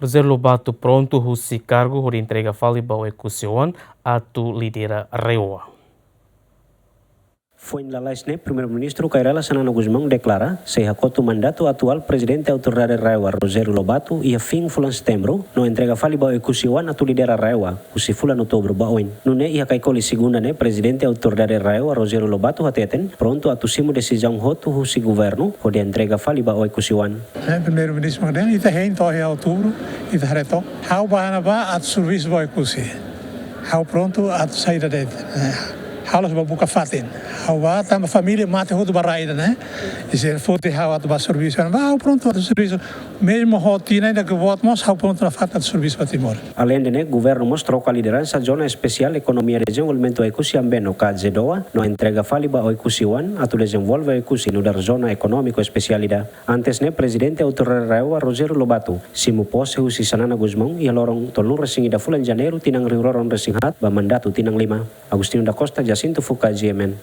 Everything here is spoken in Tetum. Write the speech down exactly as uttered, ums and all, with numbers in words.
Rogério Lobato prontu husi kargu hodi entrega fali ba Oekusi-oan atu lidera RAEOA. Foin lalais ne'e, Primeiru-Ministru Kay Rala Xanana Gusmão deklara sei hakotu mandatu atuál Prezidente Autoridade RAEOA, Rogério Lobato, iha fin fulan Setembru, no entrega fali ba Oekusi-oan atu lidera RAEOA husi fulan Outubru ba oin. Nune'e iha Caicoli Segunda ne'e, Prezidente Autoridade RAEOA, Rogério Lobato, hateten prontu atu simu desizaun hotu husi governu hodi entrega fali ba Oekusi-oan. Eh, Primeiru-Ministru mak dehan, ita hein to'o iha Outubru, ita haree took. Ha'u bá ne'ebá atu servisu ba Oekusi. Ha'u prontu atu saida de'it. Eh, ha'u la'ós bá buka fatin. Ha'u bá tanba família mate hotu ba rai ida ne'e. I se foti ha'u atu bá servisu, bá, ha'u prontu atu servisu. Mezmu ho tinan ida ke boot mós, ha'u prontu nafatin atu servisu ba Timor. Aleinde ne'e, governu mós troka lideransa Zona Espesiál Ekonomia Dezenvolvimentu Oekusi Ambeno, ka ZEEDOA, no entrega fali ba Oekusi-oan atu dezenvolve Oekusi nu'udar Zona Ekonómiku Espesiál ida. Antes ne'e, Prezidente Autoridade RAEOA, Rogério Lobato, simu pose husi Xanana Gusmão iha loron tolunulu-resin-ida fulan Janeiru tinan rihun rua ruanulu-resin-haat ba mandatu tinan lima. Agostinho da Costa, Jacinto Fuca, GMN.